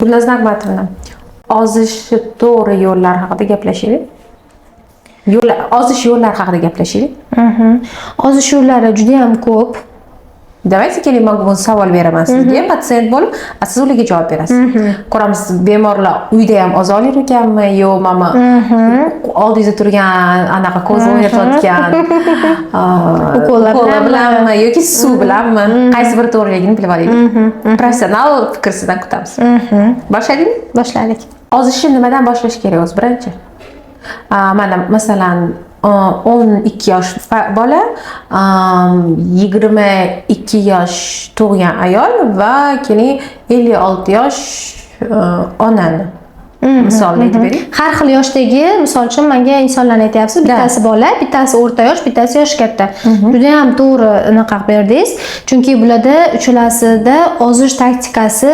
Gulnoz Nag'matovna, ozishi to'g'ri yo'llar haqida gaplashaylik. Yo'l, ozish yo'llari haqida gaplashaylik. Ozish yo'llari juda ham ko'p. Давайте, keling, man bugun savol beraman sizga patsient bo'lib, a siz ularga javob berasiz. Ko'ramiz, bemorlar uyda ham oza olar ekanmi, yo'q, mana oldingizda turgan anaqa ko'z o'ynatayotgan Ukollar ukollar bilanmi? bilanmi yoki suv bilanmi, qaysi biri to'g'riligini bilib olaylik. Professional fikr sizdan kutamiz. Boshlaylikmi? Boshladik. Ozishni nimadan boshlash kerak o'zi birinchi? Mana, masalan, 12 yosh bola, 22 yosh tug'gan ayol va keling, 56 yosh onani misolini aytib bering. Har xil yoshdagi, misol uchun, menga insonlarni aytyapsiz. Bittasi bola, bittasi o'rta yosh, bittasi yoshi katta. Juda ham to'g'ri anaqa qilib berdingiz. Chunki bularda uchalasida ozish taktikasi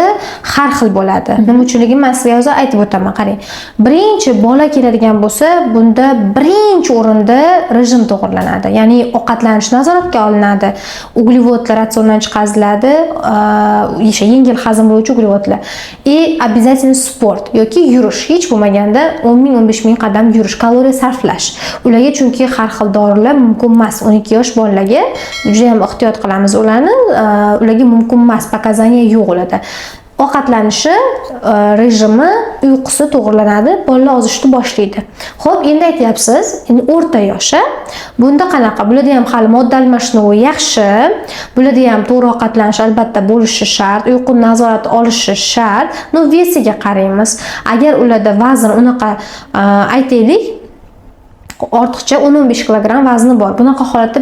har xil bo'ladi. Nima uchunligini man sizga hozir aytib o'taman. Qarang. Birinchi bola keladigan bo'lsa, bunda birinchi o'rinda rejim to'g'rilanadi. Ya'ni ovqatlanish nazoratga olinadi. Uglevodlar ratsiondan chiqariladi, o'sha yengil hazm bo'luvchi uglevodlar. И обязательно sport yoki yurish, hech bo'lmaganda 10 ming, 15 ming qadam yurish, kaloriya sarflash. Ularga chunki har xil dorilar mumkin emas. 12 yosh bolalarga juda ham ehtiyot qilamiz ularni, ularga mumkin emas, показания yo'q ularda. Ovqatlanishi, rejimi, uyqusi to'g'rilanadi, bolalar ozishni boshlaydi. Xo'p, endi aytyapsiz, endi o'rta yoshi. Bunda qanaqa? Bularda ham hali modda almashinuvi yaxshi. Bularda ham to'g'ri ovqatlanish albatta bo'lishi shart, uyqu nazorat olishi shart. Но, вес iga qaraymiz. Agar ularda vazn unaqa, aytaylik, ortiqcha 10-15 kilogramm vazni bor. Bunaqa holatda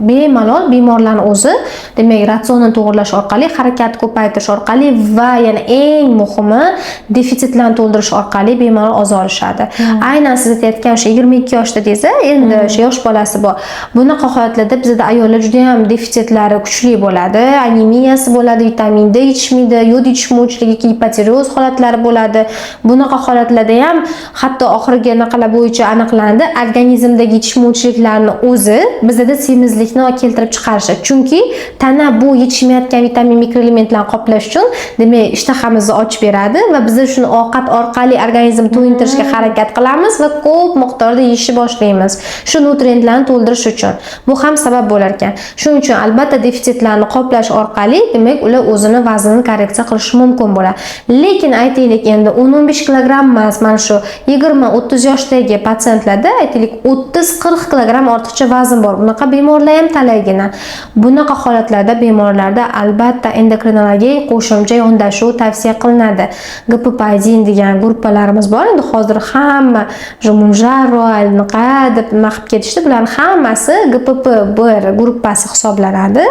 bemalol bemorlarni o'zi, demak, ratsionni to'g'irlash orqali, harakat ko'paytirish orqali va yana eng muhimi, defitsitlarni to'ldirish orqali bemalol oza olishadi. Aynan siz aytayotgan o'sha 22 yoshda dedingiz, endi o'sha yosh bolasi bor. Bunaqa holatlarda bizda ayollar juda ham defitsitlari kuchli bo'ladi, anemiyasi bo'ladi, vitamin D yetishmaydi, yod yetishmovchiligi, gipotireoz holatlari bo'ladi. Bunaqa holatlarda ham hatto oxirgi anaqalar bo'yicha aniqlandi, organizmdagi yetishmovchiliklarni o'zi bizada semizlikni keltirib chiqarishi. Chunki tana bu yetishmayotgan vitamin, mikroelementlarni qoplash uchun, demak, ishtahamizni ochib beradi va biz shuni ovqat orqali organizm to'yintirishga harakat qilamiz va ko'p miqdorda yeyishni boshlaymiz. Shu nutrientlarni to'ldirish uchun. Bu ham sabab bo'lar ekan. Shuning uchun albatta defitsitlarni qoplash orqali, demak, ular o'zini vaznini korreksiya qilishi mumkin bo'ladi. Lekin aytaylik, endi 10-15 kilogramm emas, mana shu 20-30 yoshdagi patsientlarda, aytaylik, 30-40 kilogramm ortiqcha vazn bor. Bunaqa bemorlar ham talaygina. Bunaqa holatlarda bemorlarda albatta endokrinologik qo'shimcha yondashuv tavsiya qilinadi. GPP1 degan gruppalarimiz bor. Endi hozir hamma Mounjaro anaqa deb nima qilib ketishdi. Bularning hammasi GPP1 gruppasi hisoblanadi.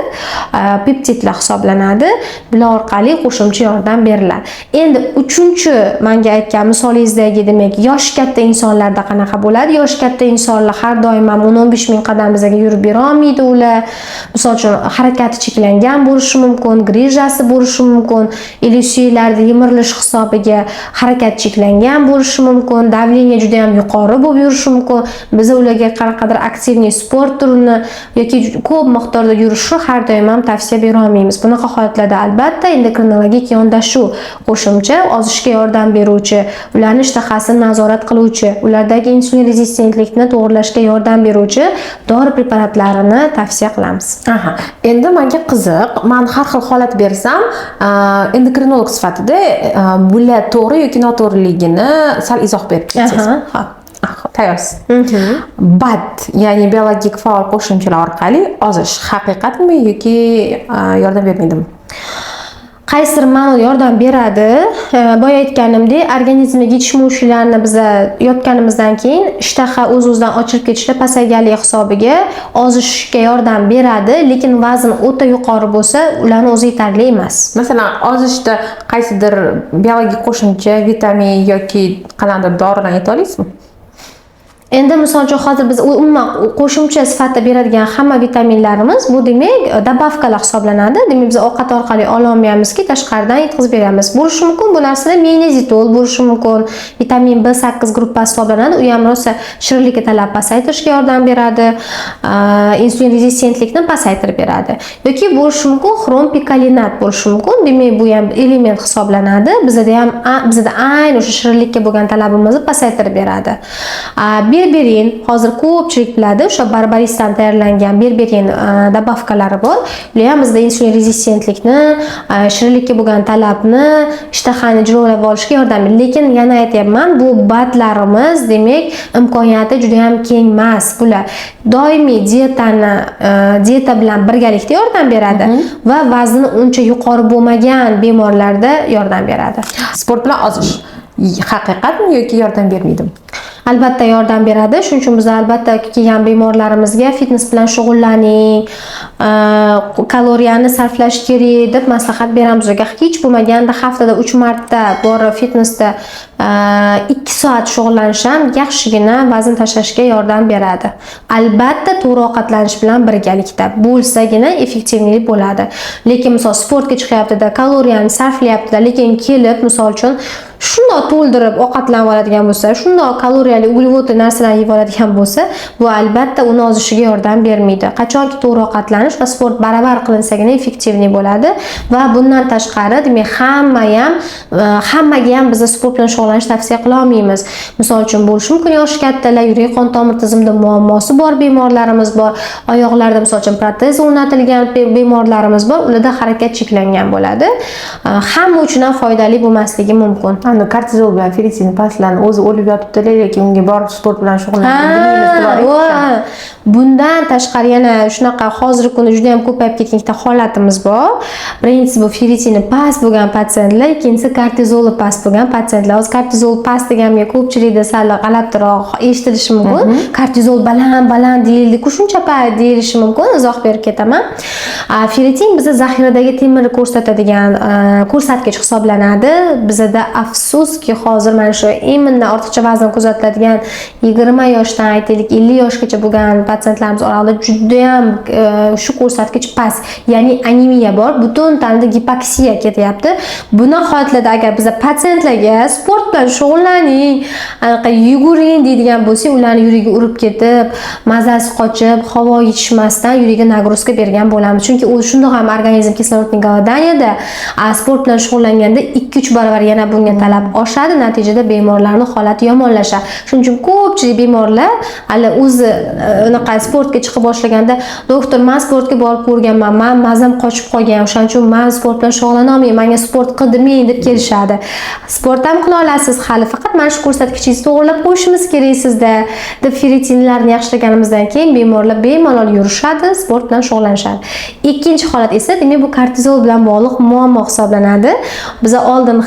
Peptidlar hisoblanadi. Bular orqali qo'shimcha yordam beriladi. Endi uchinchi menga aytgan misolingizdagi, demak, yosh katta insonlarda qanaqa bo'ladi? Yosh katta insonlar har doim ham 10-15 ming qadam bizga yurib bera olmaydi ular. Misol uchun, harakati cheklangan bo'lishi mumkin, грыжа si bo'lishi mumkin, или suyaklarda yemirilish hisobiga harakat cheklangan bo'lishi mumkin, давление juda ham yuqori bo'lib yurishi mumkin. Biz ularga qanaqadir активный sport turini yoki ko'p miqdorda yurishni har doim ham tavsiya bera olmaymiz. Bunaqa holatlarda albatta endokrinologik yondashuv, qo'shimcha ozishga yordam beruvchi, ularni ishtahasini nazorat qiluvchi, ulardagi insulin rezistentlikni to'g'irlashga yordam beruvchi dori preparatlarini tavsiya qilamiz. Aha. Endi menga qiziq, man har xil holat bersam, endokrinolog sifatida bular to'g'ri yoki noto'g'riligini sal izoh berib ketsangiz. Aha, hop. Aha, tayyorsiz. BAD, ya'ni biologik faol qo'shimchalar orqali ozish haqiqatmi yoki yordam bermaydimi? Qaysidir ma'noda yordam beradi. Boya aytganimdek, organizmga yetishmovchiliklarni biza yotganimizdan keyin ishtaha o'z-o'zidan ochilib ketishda pasayganligi hisobiga ozishga yordam beradi, lekin vazn o'ta yuqori bo'lsa, ularni o'zi yetarli emas. Masalan, ozishda qaysidir biologik qo'shimcha, vitamin yoki qandaydir dorilarni ayta olasizmi? Endi, misol uchun, hozir biz umuman qo'shimcha sifatida beradigan hamma vitaminlarimiz bu, demak, добавка lar hisoblanadi. Demak, biz ovqat orqali ololmayapmizki, tashqaridan yetkazib beramiz. Bo'lishi mumkin, bu narsalar mioinozitol bo'lishi mumkin, vitamin B8 gruppasi hisoblanadi. U ham rosa shirinlikka talab pasaytirishga yordam beradi, insulin rezistentlikni pasaytirib beradi. Yoki bo'lishi mumkin, xrom pikolinat bo'lishi mumkin. Demak, bu ham element hisoblanadi. Bizada ham, bizada ayni o'sha shirinlikka bo'lgan talabimizni pasaytirib beradi. Berberin, hozir ko'pchilik biladi, o'sha barbarisdan tayyorlangan berberin добавка lari bor. Ular ham bizda insulin rezistentlikni, shirinlikka bo'lgan talabni, ishtahani jilovlab olishga yordam beradi. Lekin yana aytyapman, bu БАД larimiz, demak, imkoniyati juda ham keng emas. Bular doimiy dieta bilan birgalikda yordam beradi va vazni uncha yuqori bo'lmagan bemorlarda yordam beradi. Sport bilan ozish haqiqatmi yoki yordam bermaydimi? Albatta yordam beradi. Shuning uchun biz albatta kelgan bemorlarimizga fitness bilan shug'ullaning, kaloriyani sarflash kerak deb maslahat beramiz. Ularga hech bo'lmaganda haftada 3 marta borib, fitnessda 2 soat shug'ullanish ham yaxshigina vazn tashlashga yordam beradi. Albatta to'g'ri ovqatlanish bilan birgalikda bo'lsagina эффективный bo'ladi. Lekin, misol, sportga chiqyapti-da, kaloriyani sarflayapti-da, lekin kelib, misol uchun, shundoq to'ldirib ovqatlanib oladigan bo'lsa, shundoq kaloriyali, углевод li narsalarni yeb oladigan bo'lsa, bu albatta uni ozishiga yordam bermaydi. Qachonki to'g'ri ovqatlanish va sport baravar qilinsagina эффективный bo'ladi. Va bundan tashqari, demak, hammaga ham biz sport bilan shug'ullanish tavsiya qila olmaymiz. Misol uchun, bo'lishi mumkin yoshi kattalar, yurak qon tomir tizimida muammosi bor bemorlarimiz bor, oyoqlarida, misol uchun, protez o'rnatilgan bemorlarimiz bor, ularda harakat cheklangan bo'ladi. Hamma uchun ham foydali bo'lmasligi mumkin. Ani kortizol bilan ferritin pastlanib, o'zi o'lib yotibdi, lekin unga borib sport bilan shug'ullanib. Ha, va bundan tashqari yana shunaqa hozirgi kunda juda ham ko'payib ketgan ikkita holatimiz bor. Birinchisi, bu ferritini past bo'lgan patsientlar, ikkinchisi, kortizoli past bo'lgan patsientlar. Hozir kortizol past deganimga ko'pchilikda sal g'alatiroq eshitilishi mumkin. Kortizol baland baland deyildi-ku shuncha payt, deyilishi mumkin. Izoh berib ketaman. Ferritin biza zaxiradagi temirni ko'rsatadigan ko'rsatkich hisoblanadi. Bizada, afsuski, hozir mana shu именно ortiqcha vazn kuzatiladigan 20 yoshdan, aytaylik, 50 yoshgacha bo'lgan patsientlarimiz oralig'ida judayam shu ko'rsatkich past. Ya'ni anemiya bor, butun tanda gipoksiya ketyapti. Bunaqa holatlarda agar biza patsientlarga sport bilan shug'ullaning, anaqa yuguring deydigan bo'lsak, ularni yuragi urib ketib, mazasi qochib, havo yetishmasdan yuragiga нагрузка bergan bo'lamiz. Chunki u shundoq ham organizm кислородный голодание da, sport bilan shug'ullanganda 2-3 barobar yana bunga talab oshadi, natijada bemorlarning holati yomonlashadi. Shuning uchun ko'pchilik bemorlar hali o'zi unaqa sportga chiqa boshlaganda: "Doktor, man sportga borib ko'rganman, man mazam qochib qolgan, o'shaning uchun man sport bilan shug'ullana olmayman, manga sport qildirmang", deb kelishadi. Sport ham qila olasiz hali, faqat mana shu ko'rsatkichingizni to'g'irlab qo'yishimiz kerak sizda, deb ferritinlarni yaxshilaganimizdan keyin bemorlar bemalol yurishadi, sport bilan shug'ullanishadi. Ikkinchi holat esa, demak, bu kortizol bilan bog'liq muammo hisoblanadi. Biza oldin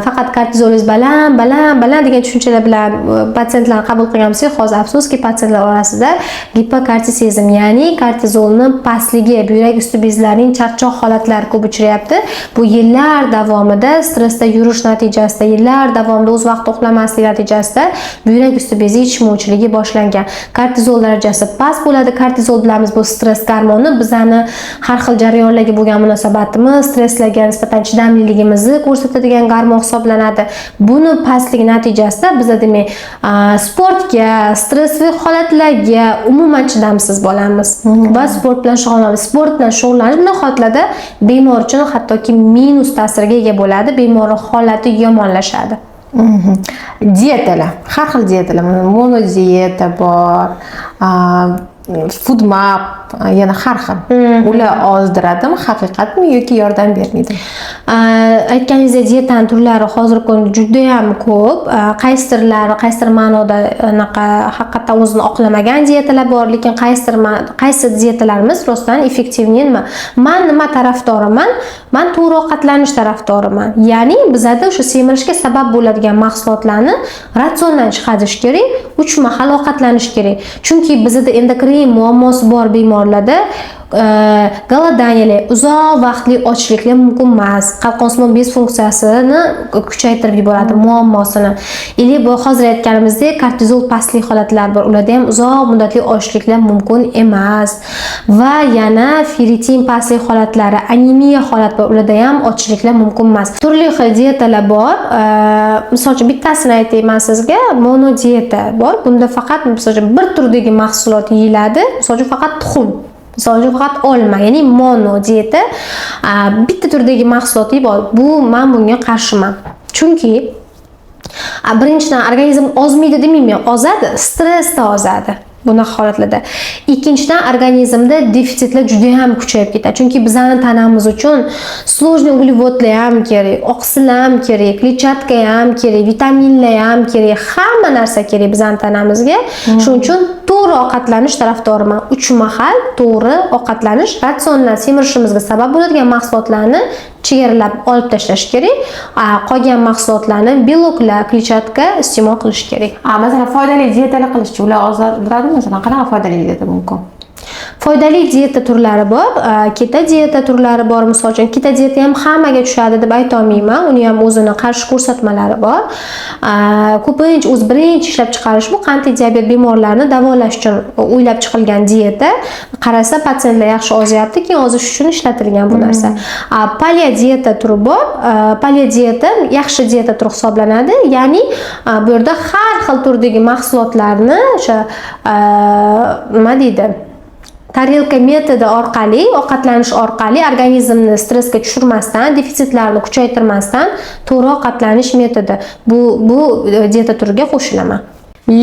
faqat kortizolingiz baland, baland, baland degan tushunchalar bilan patsientlarni qabul qilgan bo'lsak, hozir, afsuski, patsientlar orasida gipokortisizm, ya'ni kortizolni pastligi, buyrak usti bezlarining charchoq holatlari ko'p uchrayapti. Bu yillar davomida stressda yurish natijasida, yillar davomida o'z vaqtida uxlamaslik natijasida buyrak usti bezi yetishmovchiligi boshlangan. Kortizol darajasi past bo'ladi. Kortizol, bilamiz, bu stress gormoni, bizani har xil jarayonlarga bo'lgan munosabatimiz, stresslarga nisbatan chidamliligimizni ko'rsatadigan gormon hisoblanadi. Buni pastligi natijasida biza, demak, sportga, stressli holatlarga umuman chidamsiz bo'lamiz va sport bilan shug'ullanamiz. Sport bilan shug'ullanish bunday holatlarda bemor uchun hattoki minus ta'sirga ega bo'ladi, bemorning holati yomonlashadi. Dietalar, har xil dietalar, monodieta bor, FODMAP, yana har xil. Ular ozdiradimi, haqiqatmi yoki yordam bermaydimi? Aytganingizdek, dietani turlari hozirgi kunda judayam ko'p. Qaysidirlari qaysidir ma'noda anaqa haqiqatdan o'zini oqlamagan dietalar bor, lekin qaysi dietalarimiz rostdan эффективный nima? Man nima tarafdoriman? Man to'g'ri ovqatlanish tarafdoriman. Ya'ni bizada o'sha semirishga sabab bo'ladigan mahsulotlarni ratsiondan chiqarish kerak, 3 mahal ovqatlanish kerak. Chunki bizada endokrin muammosi bor bemorlarda Голодание lar, uzoq vaqtli ochliklar mumkin emas. Qalqonsimon bez funksiyasini kuchaytirib yuboradi, muammosini. Или bu hozir aytganimizdek, kortizol pastlik holatlar bor, ularda ham uzoq muddatli ochliklar mumkin emas. Va yana ferritin pastlik holatlari, anemiya holat bor, ularda ham ochliklar mumkin emas. Turli xil dietalar bor. Misol uchun, bittasini aytayman sizga, mono dieta bor. Bunda faqat, misol uchun, bir turdagi mahsulot yeyiladi, misol uchun, faqat tuxum, misol uchun, faqat olma, ya'ni mono dieta, bitta turdagi mahsulot yeyib. Bu man bunga qarshiman, chunki birinchidan, organizm ozmaydi demayman, ozadi, stressda ozadi bunaqa holatlarda. Ikkinchidan, organizmda defitsitlar juda ham kuchayib ketadi, chunki bizani tanamiz uchun сложный углевод lar ham kerak, oqsillar ham kerak, kletchatka ham kerak, vitaminlar ham kerak, hamma narsa kerak bizani tanamizga. Shuning uchun to'g'ri ovqatlanish tarafdoriman. Uch mahal to'g'ri ovqatlanish, ratsiondan semirishimizga sabab bo'ladigan mahsulotlarni chegaralab olib tashlash kerak, qolgan mahsulotlarni, белок lar, kletchatka iste'mol qilish kerak. A masalan, foydali dietalar qilishchi, ular ozdiradimi? Masalan, qanaqa foydali dieta mumkin? Foydali dieta turlari bor, keto dieta turlari bor. Misol uchun, keto dieta ham hammaga tushadi deb aytolmayman, uni ham o'zini qarshi ko'rsatmalari bor. Ko'pincha o'zi birinchi ishlab chiqarish, bu qandli diabet bemorlarini davolash uchun o'ylab chiqilgan dieta. Qarasa, patsientlar yaxshi ozyapti, keyin ozish uchun ishlatilgan bu narsa. Paleo dieta turi bor. Paleo dieta yaxshi dieta turi hisoblanadi, ya'ni bu yerda har xil turdagi mahsulotlarni o'sha nima deydi, tarelka metodi orqali ovqatlanish orqali organizmni stressga tushirmasdan, defitsitlarni kuchaytirmasdan to'g'ri ovqatlanish metodi. Bu dieta turiga qo'shilaman.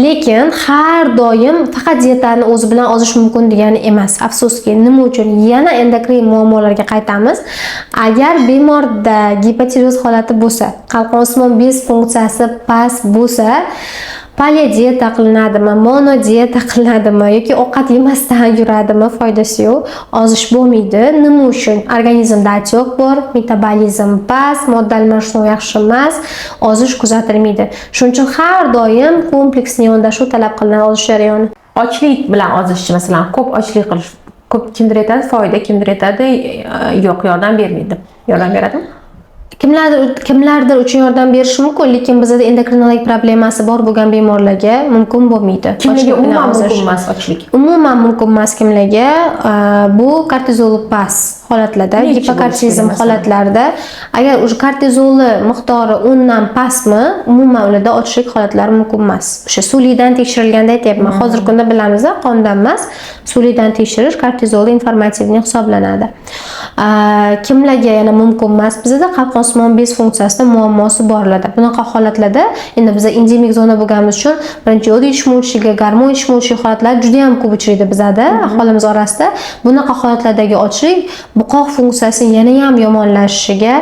Lekin har doim faqat dietani o'zi bilan ozish mumkin degani emas. Afsuski, nima uchun? Yana endokrin muammolarga qaytamiz. Agar bemorda gipotireoz holati bo'lsa, qalqonsimon bez funksiyasi past bo'lsa, paleo dieta qilinadimi, mono dieta qilinadimi yoki ovqat yemasdan yuradimi, foydasi yo'q, ozish bo'lmaydi. Nima uchun? Organizmda отек bor, metabolizm past, modda almashinuvi yaxshi emas, ozish kuzatilmaydi. Shuning uchun har doim kompleksli yondashuv talab qilinadi ozish jarayoni. Ochlik bilan ozishchi, masalan, ko'p ochlik qilish, ko'p kimdir aytadi foyda, kimdir aytadi yo'q, yordam bermaydi. Yordam beradimi? Kimlardir uchun yordam berishi mumkin, lekin bizada endokrinologik problemasi bor bo'lgan bemorlarga mumkin bo'lmaydi. Kimlarga Ochlik bilan umuman ozish. mumkin emas ochlik? Umuman mumkin emas kimlarga? Bu kortizoli past holatlarda, Nechi bo'lishi gipokortizm kerak masalan? holatlarida, agar уже kortizoli miqdori 10 dan pastmi, umuman ularda ochlik holatlari mumkin emas. O'sha suvlikdan tekshirilganda aytyapman. Hozirgi kunda bilamiz, qondan emas, suvlikdan tekshirish kortizoli информативный hisoblanadi. Kimlarga yana mumkin emas? Bizada qalqonsimon bez funksiyasida muammosi borlarda. Bunaqa holatlarda endi biza endemik zona bo'lganimiz uchun birinchi yod yetishmovchiligi, gormon yetishmovchiligi holatlari juda ham ko'p uchraydi bizada, aholimiz orasida. Bunaqa holatlardagi ochlik buqoq funksiyasi yana ham yomonlashishiga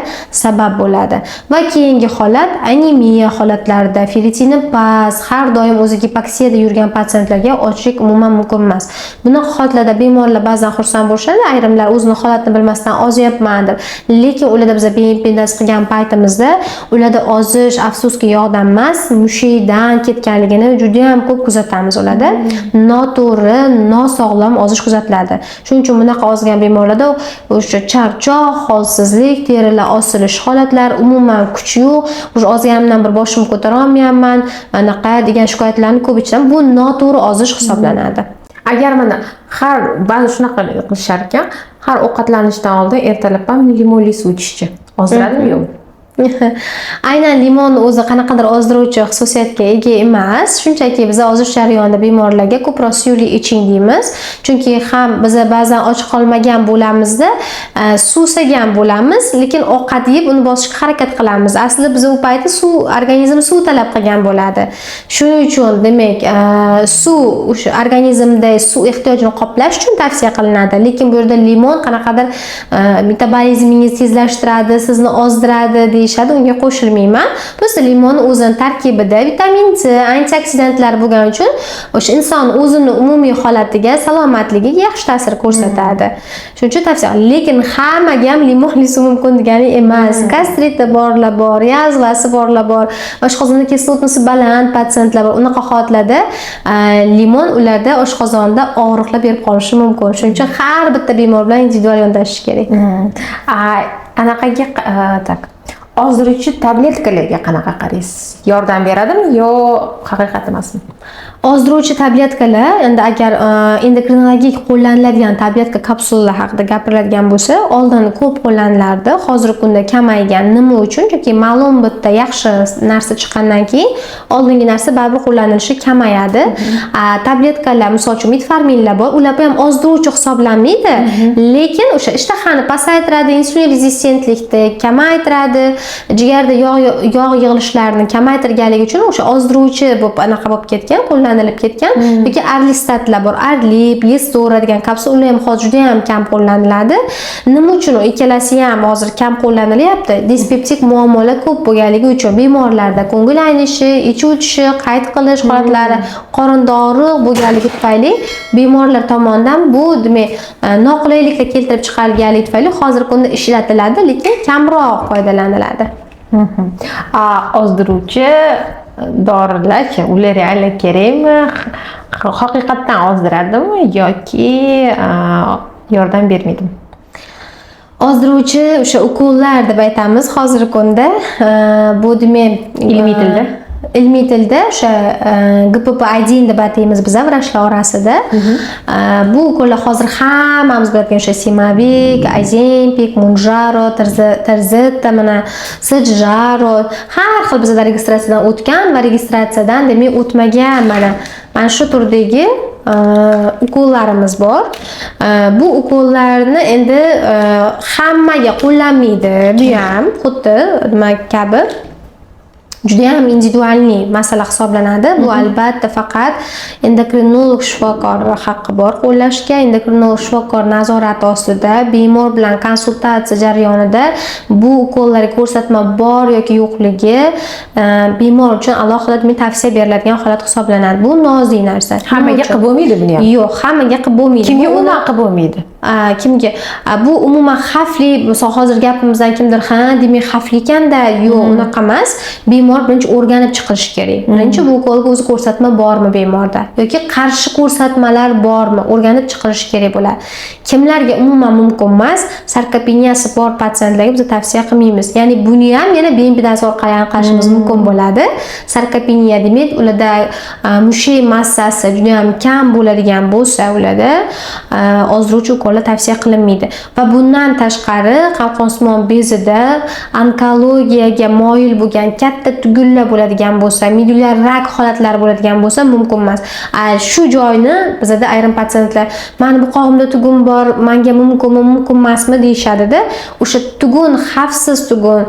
sabab bo'ladi. Va keyingi holat anemiya holatlarida, ferritini past, har doim o'zi gipoksiyada yurgan patsientlarga ochlik umuman mumkin emas. Bunaqa holatlarda bemorlar ba'zan xursand bo'lishadi, ayrimlar o'zini holatini bilmasdan ozyapman deb. Lekin ularda biza bioimpedans qilgan paytimizda ularda ozish afsuski yog'dan emas, mushakdan ketganligini juda ham ko'p kuzatamiz ularda. Noto'g'ri, nosog'lom ozish kuzatiladi. Shuning uchun bunaqa ozgan bemorlarda o'sha charchoq, holsizlik, terilar osilish holatlar, umuman kuch yo'q, уже ozganimdan bir boshimni ko'tara olmayapman, anaqa degan shikoyatlarni ko'p eshitaman. Bu noto'g'ri ozish hisoblanadi. Agar mana har ba'zi shunaqa qilishar ekan, har ovqatlanishdan oldin ertalab ham limonli suv ichishchi. Ozdiradimi, yo'qmi? Aynan limonni o'zi qanaqadir ozdiruvchi xususiyatga ega emas. Shunchaki biz ozish jarayonida bemorlarga ko'proq suyuqlik iching deymiz. Chunki ham biza ba'zan och qolmagan bo'lamizda, suvsagan bo'lamiz, lekin ovqat yeb uni bosishga harakat qilamiz. Aslida biz u payti suv, organizm suv talab qilgan bo'ladi. Shuning uchun, demak, suv o'sha organizmda suv ehtiyojini qoplash uchun tavsiya qilinadi. Lekin bu yerda limon qanaqadir metabolizmingizni tezlashtiradi, sizni ozdiradi deyish deyishadi, unga qo'shilmayman. Просто limonni o'zini tarkibida vitamin C, antioksidantlar bo'lgani uchun o'sha inson o'zini umumiy holatiga, salomatligiga yaxshi ta'sir ko'rsatadi. Shuning uchun tavsiya. Lekin hammaga ham limonli suv mumkin degani emas. Gastriti borlar bor, yazvasi borlar bor, oshqozonda kislotasi baland patsientlar bor. Unaqa holatlarda limon ularda oshqozonda og'riqlar berib qolishi mumkin. Shuning uchun har bitta bemor bilan individual yondashish kerak. A, anaqaga так, ozdiruvchi tabletkalarga qanaqa qaraysiz? Yordam beradimi yo haqiqat emasmi? Ozdiruvchi tabletkalar endi agar endokrinologik qo'llaniladigan tabletka, kapsulalar haqida gapiriladigan bo'lsa, oldin ko'p qo'llanilardi, hozirgi kunda kamaygan. Nima uchun? Chunki ma'lum bitta yaxshi narsa chiqqandan keyin oldingi narsa baribir qo'llanilishi kamayadi. Tabletkalar, misol uchun, metforminlar bor, ular ham ozdiruvchi hisoblanmaydi, lekin o'sha ishtahani pasaytiradi, insulin rezistentlikni kamaytiradi, jigarda yog' yig'ilishlarini kamaytirganligi uchun o'sha ozdiruvchi bo'lib, anaqa bo'lib ketgan, qo'llanilib ketgan. Yoki orlistatlar bor, Orlip, Yestora degan kapsula, ular ham hozir juda ham kam qo'llaniladi. Nima uchun u ikkalasi ham hozir kam qo'llanilyapti? Dispeptik muammolar ko'p bo'lganligi uchun bemorlarda ko'ngil aynishi, ichi uchishi, qayt qilish holatlari, qorinda og'riq bo'lganligi tufayli bemorlar tomonidan bu, demak, noqulayliklar keltirib chiqarganligi tufayli hozirgi kunda ishlatiladi, lekin kamroq foydalaniladi. A ozdiruvchi dorilarchi, ular реально kerakmi? Haqiqatdan ozdiradimi yoki yordam bermaydimi? Ozdiruvchi o'sha ukollar deb aytamiz hozirgi kunda. Bu, demak, Ilmiy tilda? Ilmiy tilda o'sha GLP-1 deb ataymiz biza vrachlar orasida. Bu ukollar hozir hammamiz biladigan o'sha Semavik, Ozempic, Munjaro, Tirzetta, mana Sjaro, har xil bizada registratsiyadan o'tgan va registratsiyadan, demak, o'tmagan mana shu turdagi ukollarimiz bor. Bu ukollarni endi hammaga qo'llanmaydi. Bu ham xuddi nima kabi, judayam индивидуальный masala hisoblanadi. Bu albatta faqat endokrinolog shifokor haqqi bor qo'llashga. Endokrinolog shifokor nazorati ostida, bemor bilan konsultatsiya jarayonida bu ukollarga ko'rsatma bor yoki yo'qligi bemor uchun alohida tavsiya beriladigan holat hisoblanadi. Bu nozik narsa. Hammaga qilib bo'lmaydi buni ham. Yo'q, hammaga qilib bo'lmaydi. Kimga umuman qilib bo'lmaydi? Kimga? Bu umuman xavfli. Misol, hozir gapimizdan kimdir, ha, demak, xavfli ekanda, yo'q, unaqa emas. Bemor birinchi o'rganib chiqilishi kerak. Birinchi bu ukolga o'zi ko'rsatma bormi bemorda yoki qarshi ko'rsatmalar bormi, o'rganib chiqilishi kerak bo'ladi. Kimlarga umuman mumkin emas? Sarkopeniyasi bor patsientlarga biz tavsiya qilmaymiz. Ya'ni buni ham yana bioimpedansiya orqali aniqlashimiz mumkin bo'ladi. Sarkopeniya, demak, ularda mushak massasi juda ham kam bo'ladigan bo'lsa, ularda ozdiruvchi ukollar tavsiya qilinmaydi. Va bundan tashqari, qalqonsimon bezida onkologiyaga moyil bo'lgan katta tugunlar bo'ladigan bo'lsa, medulyar rak holatlari bo'ladigan bo'lsa, mumkin emas. Shu joyni bizada ayrim patsientlar, mani buqog'imda tugun bor, manga mumkinmi, mumkin emasmi, deyishadida. O'sha tugun xavfsiz tugun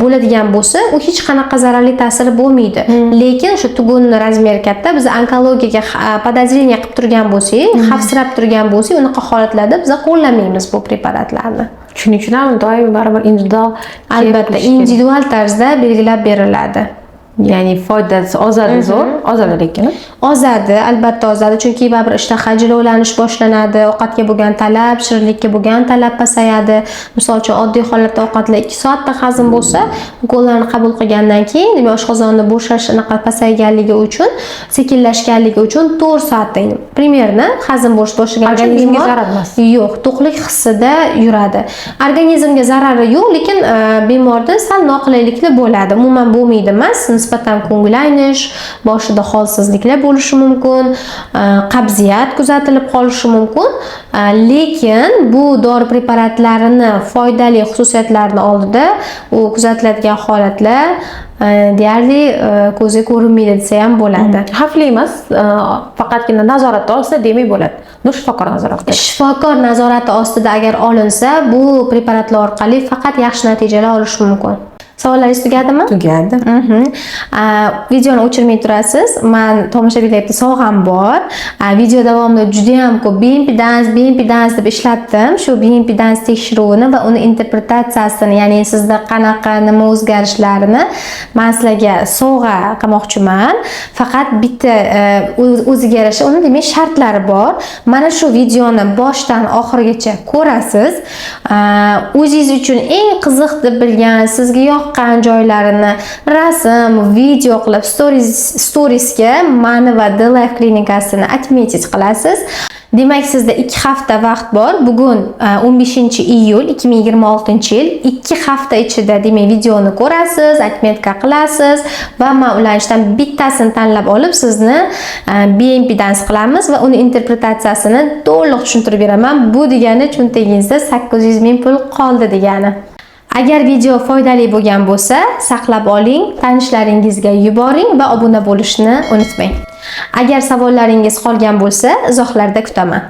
bo'ladigan bo'lsa, u hech qanaqa zararli ta'siri bo'lmaydi. Lekin o'sha tugunni размер i katta, biz onkologiyaga подозрение qilib turgan bo'lsak, xavfsirab turgan bo'lsak, unaqa holatlarda biz qo'llamaymiz bu preparatlarni. Shuning uchun ham doim baribir individual Albatta, qilish kerak. Individual tarzda belgilab beriladi. Ya'ni foydasi ozadi, zo'r ozadi lekin. Ozadi, albatta ozadi, chunki baribir ishtaha jilovlanish boshlanadi, ovqatga bo'lgan talab, shirinlikka bo'lgan talab pasayadi. Misol uchun, oddiy holatda ovqatlar 2 soatda hazm bo'lsa, ukollarni qabul qilgandan keyin, demak, oshqozonni bo'shash anaqa pasayganligi uchun, sekinlashganligi uchun 4 soatda примерно hazm bo'lish boshlagan uchun Organizmga bemor zarar emas. Yo'q, to'qlik hissida yuradi. Organizmga zarari yo'q, lekin bemorda sal noqulayliklar bo'ladi. Umuman bo'lmaydi emas, nisbatan ko'ngil aynish, boshida holsizliklar bo'lishi mumkin, qabziyat kuzatilib qolishi mumkin. Lekin bu dori preparatlarini foydali xususiyatlarini oldida u kuzatiladigan holatlar deyarli ko'zga ko'rinmaydi desa ham bo'ladi. Xavfli emas, faqatgina nazoratda olsa, demak, bo'ladi. Ну, shifokor nazoratida. Shifokor nazorati ostida agar olinsa, bu preparatlar orqali faqat yaxshi natijalar olish mumkin. Savollaringiz tugadimi? Tugadi. Videoni o'chirmay turasiz. Man tomoshabinlarga bitta sovg'am bor. Video davomida juda ham ko'p bioimpedans, bioimpedans deb ishlatdim. Shu bioimpedans tekshiruvini va uni interpretatsiyasini, ya'ni sizda qanaqa, nima o'zgarishlarini man sizlarga sovg'a qilmoqchiman. Faqat bitta o'ziga yarasha uni, demak, shartlari bor. Mana shu videoni boshdan oxirigacha ko'rasiz. O'zingiz uchun eng qiziq deb bilgan, sizga yoqqan joylarini rasm, video qilib storiesga mani va The Life klinikasini отметить qilasiz. Demak, sizda 2 hafta vaqt bor. Bugun 15 iyul 2026 yil. 2 hafta ichida, demak, videoni ko'rasiz, отметка qilasiz va men ularning ichidan bittasini tanlab olib, sizni bioimpedans qilamiz va uni interpretatsiyasini to'liq tushuntirib beraman. Bu degani cho'ntagingizda 800 ming pul qoldi degani. Agar video foydali bo'lgan bo'lsa, saqlab oling, tanishlaringizga yuboring va obuna bo'lishni unutmang. Agar savollaringiz qolgan bo'lsa, izohlarda kutaman.